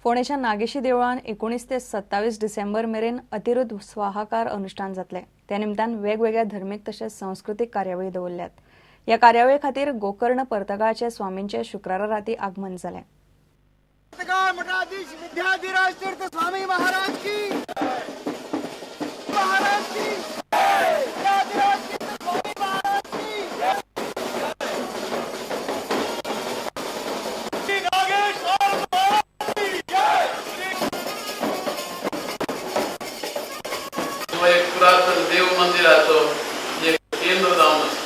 फोंडेच्या नागेशी देवळान 19 ते 27 डिसेंबर मेरेन अतिरुद्र स्वाहाकार अनुष्ठान जातले. त्या निमतान वेगवेगळ्या धर्मीक तशेंच संस्कृतीक कार्यावळी दवरल्यात. ह्या कार्यावळी खातीर गोकर्ण पर्तगाळचे स्वामींचे शुक्रारा राती आगमन जालें. मठाधीश विद्याधिराज तीर्थ स्वामी महाराज की, महाराज की, विद्याधिराज तीर्थ स्वामी महाराज की। श्री नागेश्वर महाराज की जय। हो एक पुरातन देव मंदिराचो एक केंद्र जावन आसा.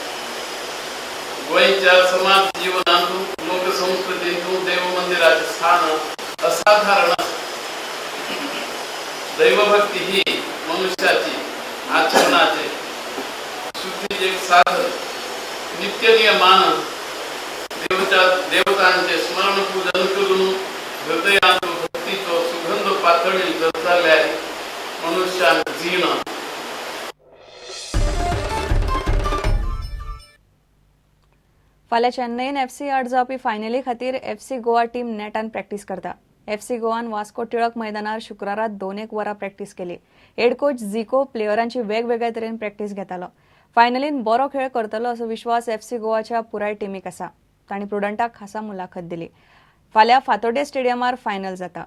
गोंयच्या समाज जीवनांत, लोकसंस्कृतींत देव मंदिराचें स्थान असाधारण आसा. दैवभक्ती ही मनुष्याची आचरणाचे शुद्धीचे एक साधन. नित्य नियमान देवच्या देवतांचे स्मरण पूजन करून हृदयांत भक्तीचो सुगंध पातळी जाल्यार मनुष्यान जीण फाल्यां चेन्नईन एफसी आड जावपी फायनली खातीर एफसी गोवा टीम नेटान प्रॅक्टीस करता. एफसी गोवान वास्को टिळक मैदानार शुक्रारा 2-1 वरां प्रॅक्टीस केली. हेड कोच झिको प्लेयरांची वेगवेगळ्या तरेन प्रॅक्टीस घेतालो. फायनलीन बरो खेळ करतलो असो विश्वास एफसी गोवाच्या पुराय टिमीक आसा. तांणी प्रुडंटाक खासा मुलाखत दिली. फाल्यां फातोड्डें स्टेडियमार फायनल जाता.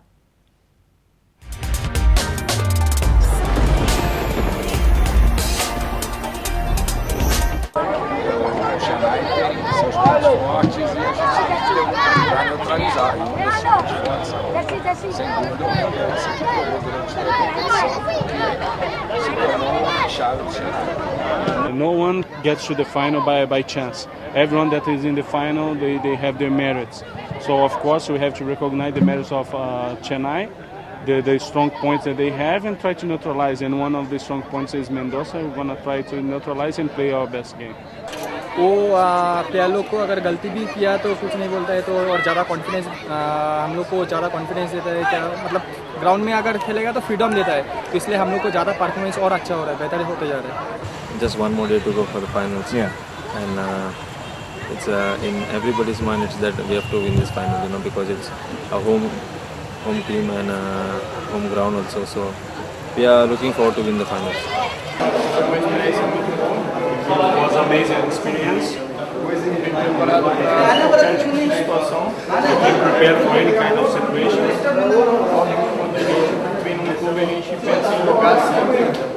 Chennai tem seus pontos fortes e a gente tem que tentar neutralizar. E um desses pontos fortes, sem dúvida, é o Mendonça, que jogou durante toda a competição, que se tornou a chave do Chennai. No one gets to the final by chance. Everyone that is in the final, they have their merits. So of course we have to recognize the merits of Chennai, the strong points that they have, and try to neutralize. And one of the strong points is Mendoza. We're going to try to neutralize and play our best game. वो player लोग को अगर गलती भी किया तो कुछ नहीं बोलता है, तो और ज़्यादा कॉन्फिडेंस हम लोग को ज़्यादा कॉन्फिडेंस देता है। क्या मतलब ग्राउंड में अगर खेलेगा तो फ्रीडम देता है, तो इसलिए हम लोग को ज़्यादा परफॉर्मेंस और अच्छा हो रहा है, बेहतर होते जा रहा है। Just one more day to go for the finals. Yeah. And it's in everybody's mind it's that we have to win this final, because it's a home team and home ground also. So we are looking forward to win the finals. It was amazing experience. You can prepare for any kind of situation.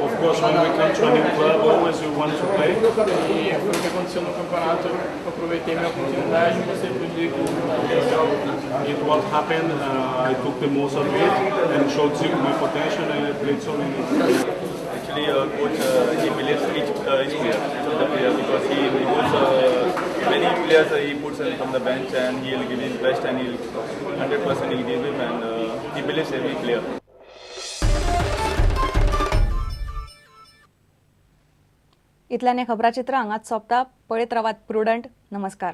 Of course, when we come to a new club, always we want to play. E foi o que aconteceu no campeonato. Eu aproveitei minha oportunidade e mostrei pro Zico o potencial. It what happened, I took the most of it and showed Zico my potential and I played so many. Actually, coach, he believes each player, each of the player, because he puts many players he puts from the bench and he'll give his best and he'll 100% he'll give him, and he believes every player. इतल्याने खबराचित्र हांगाच सोंपता. पळयत रावात prudent. नमस्कार.